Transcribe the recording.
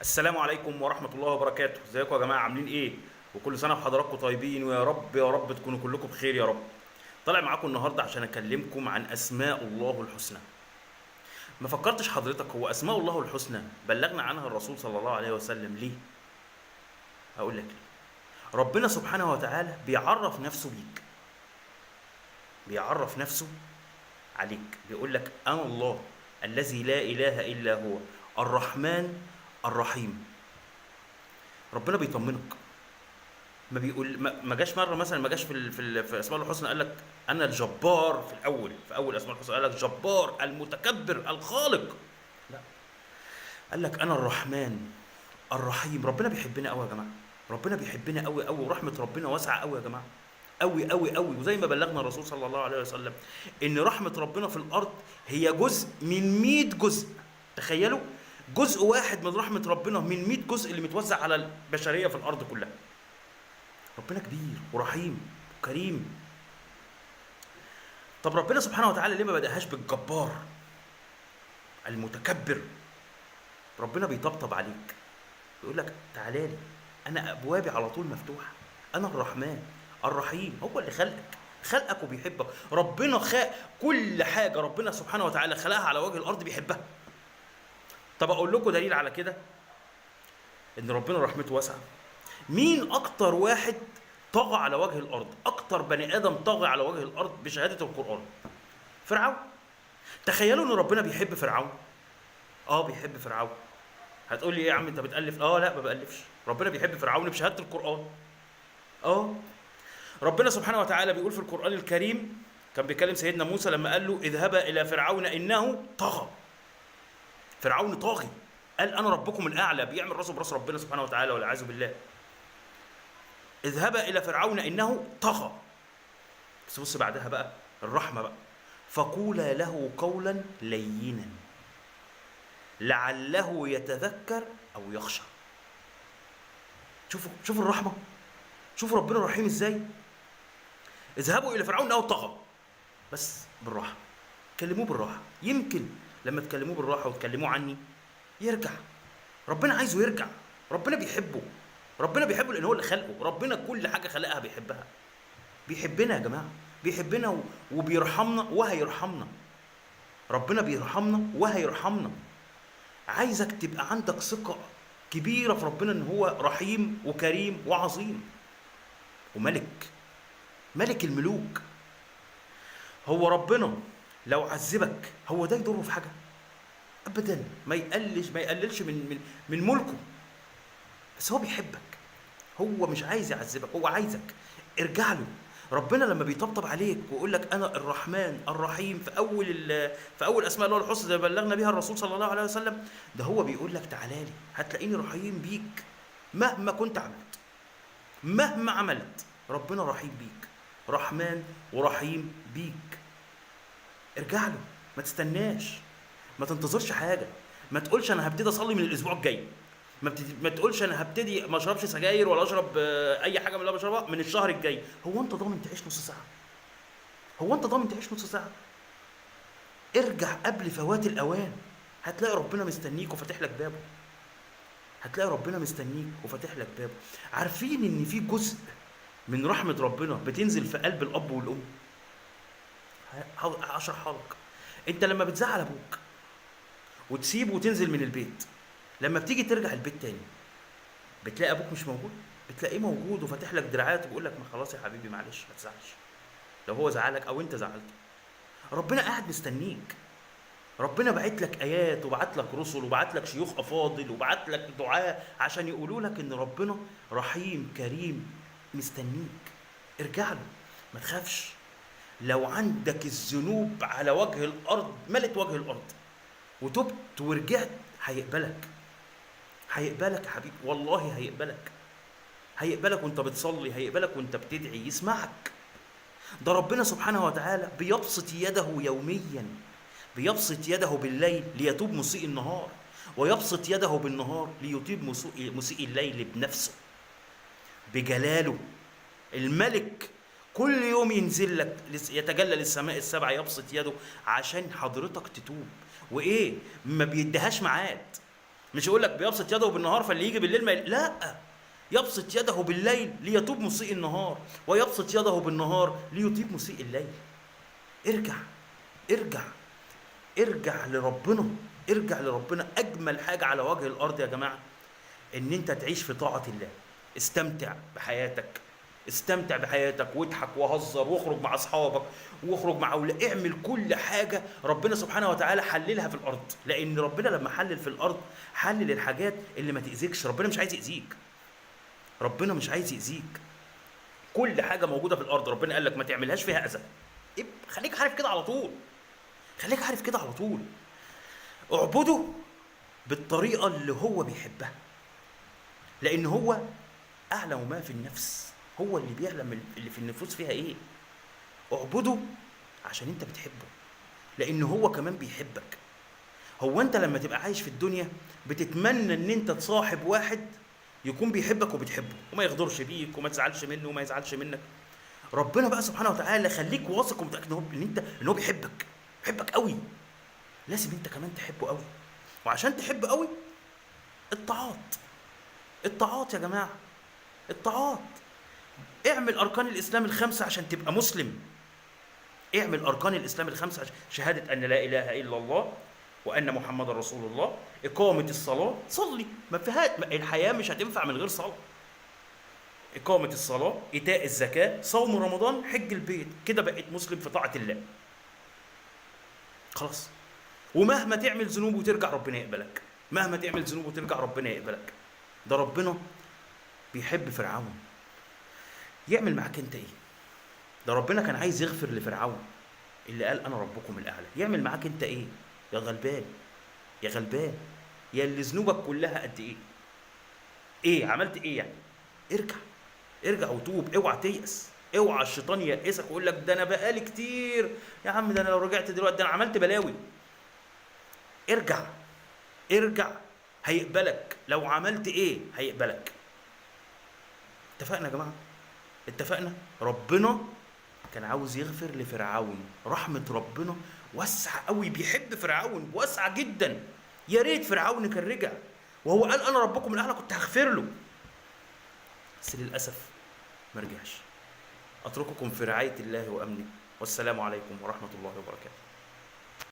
السلام عليكم ورحمة الله وبركاته. ازيكم يا جماعة؟ عاملين ايه؟ وكل سنة وحضراتكم طيبين، ويا رب يا رب تكونوا كلكم بخير يا رب. طالع معاكم النهاردة عشان اكلمكم عن اسماء الله الحسنى. ما فكرتش حضرتك هو اسماء الله الحسنى بلغنا عنها الرسول صلى الله عليه وسلم ليه؟ اقول لك ليه. ربنا سبحانه وتعالى بيعرف نفسه بيك، بيعرف نفسه عليك، بيقول لك انا الله الذي لا اله الا هو الرحمن الرحيم. ربنا بيطمنك، ما بيقول ما جاش مرة مثلا، ما جاش في اسماء الله الحسنى قال لك انا الجبار في الاول، في اول اسماء الحسنى قال لك جبار المتكبر الخالق، لا، قال لك انا الرحمن الرحيم. ربنا بيحبنا قوي يا جماعة، ربنا بيحبنا قوي قوي، ورحمة ربنا واسعة قوي يا جماعة، قوي قوي قوي. وزي ما بلغنا الرسول صلى الله عليه وسلم ان رحمه ربنا في الارض هي جزء من 100 جزء. تخيلوا جزء واحد من رحمه ربنا من 100 جزء اللي متوزع على البشرية في الارض كلها. ربنا كبير ورحيم وكريم. طب ربنا سبحانه وتعالى ليه ما بدأهاش بالجبار المتكبر؟ ربنا بيطبطب عليك، يقول لك تعالى لي، انا ابوابي على طول مفتوحة، انا الرحمن الرحيم. هو اللي خلقك، خلقك وبيحبك. ربنا خلق كل حاجة، ربنا سبحانه وتعالى خلقها على وجه الارض بيحبها. طب اقول لكم دليل على كده ان ربنا رحمته واسعة. مين اكتر واحد طغى على وجه الارض؟ اكتر بني ادم طغى على وجه الارض بشهادة القران، فرعون. تخيلوا ان ربنا بيحب فرعون. بيحب فرعون. هتقول لي ايه يا عم انت بتالف؟ لا ما بالفش، ربنا بيحب فرعون بشهادة القران. ربنا سبحانه وتعالى بيقول في القران الكريم، كان بيكلم سيدنا موسى لما قال له اذهبا الى فرعون انه طغى. فرعون طاغي، قال انا ربكم الاعلى، بيعمل راسه براس ربنا سبحانه وتعالى والعياذ بالله. اذهبا الى فرعون انه طغى. بس بص بعدها بقى الرحمة بقى، فقولا له قولا لينا لعله يتذكر او يخشى. شوفوا الرحمة، شوفوا ربنا رحيم ازاي. اذهبوا الى فرعون انه طغى، بس بالراحة، كلموه بالراحة. يمكن لما تكلموه بالراحة وتكلموه عني يرجع. ربنا عايزه يرجع، ربنا بيحبه، ربنا بيحبه لان هو اللي خلقه. ربنا كل حاجة خلقها بيحبها، بيحبنا يا جماعة، بيحبنا وبيرحمنا وهيرحمنا. ربنا بيرحمنا وهيرحمنا. عايزك تبقى عندك ثقة كبيرة في ربنا ان هو رحيم وكريم وعظيم وملك، ملك الملوك. هو ربنا لو عذبك هو ده يضره في حاجة؟ ابدا، ما يقللش من من ملكه. بس هو بيحبك، هو مش عايز يعذبك، هو عايزك ارجع له. ربنا لما بيطبطب عليك ويقول لك انا الرحمن الرحيم في اول اسماء الله الحسنى اللي بلغنا بها الرسول صلى الله عليه وسلم، ده هو بيقول لك تعالى لي، هتلاقيني رحيم بيك مهما كنت عملت، مهما عملت ربنا رحيم بيك، رحمن ورحيم بيك. ارجع له، ما تستناش، ما تنتظرش حاجة، ما تقولش انا هبتدي اصلي من الاسبوع الجاي، ما تقولش انا هبتدي ما اشربش سجاير ولا اشرب اي حاجة من اللي بشربها من الشهر الجاي. هو انت ضامن تعيش نص ساعة؟ هو انت ضامن تعيش نص ساعة؟ ارجع قبل فوات الاوان، هتلاقي ربنا مستنيك وفاتح لك بابه. هتلاقي ربنا مستنيك وفاتح لك بابه. عارفين ان في جزء من رحمه ربنا بتنزل في قلب الاب والام؟ هشرحها لك. انت لما بتزعل ابوك وتسيبه وتنزل من البيت، لما بتيجي ترجع البيت تاني بتلاقي ابوك مش موجود، بتلاقيه موجود وفاتح لك دراعات وبيقول لك ما خلاص يا حبيبي معلش ما تزعلش، لو هو زعلك او انت زعلته. ربنا قاعد مستنيك، ربنا بعت لك ايات وبعت لك رسل وبعت لك شيوخ افاضل وبعت لك دعاء عشان يقولوا لك ان ربنا رحيم كريم مستنيك. ارجع له، ما تخافش. لو عندك الذنوب على وجه الارض ملت وجه الارض وتبت ورجعت هيقبلك، هيقبلك يا حبيبي، والله هيقبلك. هيقبلك وانت بتصلي، هيقبلك وانت بتدعي، يسمعك. ده ربنا سبحانه وتعالى بيبسط يده يوميا، بيبسط يده بالليل ليتوب مسيء النهار، ويبسط يده بالنهار ليتوب مسيء الليل بنفسه بجلاله. الملك كل يوم ينزل لك، يتجلى للسماء السبع، يبسط يده عشان حضرتك تتوب. وايه، ما بيديهاش ميعاد، مش يقول لك بيبسط يده بالنهار فاللي يجي بالليل ما لا، يبسط يده بالليل ليتوب مسيء النهار، ويبسط يده بالنهار ليتوب مسيء الليل. ارجع، ارجع، ارجع لربنا، ارجع لربنا. اجمل حاجة على وجه الارض يا جماعة ان انت تعيش في طاعة الله. استمتع بحياتك، استمتع بحياتك، واضحك وهزر واخرج مع اصحابك واخرج مع اولاد، اعمل كل حاجة ربنا سبحانه وتعالى حللها في الارض. لان ربنا لما حلل في الارض حلل الحاجات اللي ما تاذيكش. ربنا مش عايز يأذيك، ربنا مش عايز يأذيك. كل حاجة موجودة في الارض ربنا قال لك ما تعملهاش فيها اذى. خليك عارف كده على طول، خليك عارف كده على طول. اعبده بالطريقة اللي هو بيحبها، لان هو اعلم ما في النفس، هو اللي بيعلم اللي في النفوس فيها ايه. اعبده عشان انت بتحبه، لان هو كمان بيحبك. هو انت لما تبقى عايش في الدنيا بتتمنى ان انت تصاحب واحد يكون بيحبك وبتحبه، وما يغدرش بيك وما تزعلش منه وما يزعلش منك. ربنا بقى سبحانه وتعالى خليك واثق ومتاكد ان هو بيحبك، بيحبك قوي. لازم انت كمان تحبه قوي، وعشان تحبه قوي الطاعات، الطاعات يا جماعة، الطاعات. اعمل اركان الاسلام الخمسة عشان تبقى مسلم. اعمل اركان الاسلام الخمسة عشان شهادة ان لا اله الا الله وان محمد رسول الله، اقامه الصلاة، صلي، ما فيها الحياة مش هتنفع من غير صلاة. اقامه الصلاة، ايتاء الزكاة، صوم رمضان، حج البيت، كده بقيت مسلم في طاعة الله. خلاص. ومهما تعمل ذنوب وترجع ربنا يقبلك، مهما تعمل ذنوب وترجع ربنا يقبلك. ده ربنا بيحب فرعون. يعمل معاك انت ايه؟ ده ربنا كان عايز يغفر لفرعون اللي قال انا ربكم الاعلى. يعمل معاك انت ايه يا غلبان، يا غلبان، يا اللي ذنوبك كلها قد ايه؟ ايه عملت ايه يعني؟ ارجع، ارجع وتوب، اوعى تيأس، اوعى الشيطان ييأسك ويقول لك ده انا بقالي كتير يا عم، ده انا لو رجعت دلوقتي ده انا عملت بلاوي. ارجع، ارجع، هيقبلك. لو عملت ايه هيقبلك. اتفقنا يا جماعة؟ اتفقنا؟ ربنا كان عاوز يغفر لفرعون. رحمة ربنا واسعة قوي، بيحب فرعون واسعة جدا. يا ريت فرعون كان رجع وهو قال انا ربكم الاعلى كنت هغفر له، بس للاسف ما رجعش. اترككم في رعاية الله وامنه، والسلام عليكم ورحمة الله وبركاته.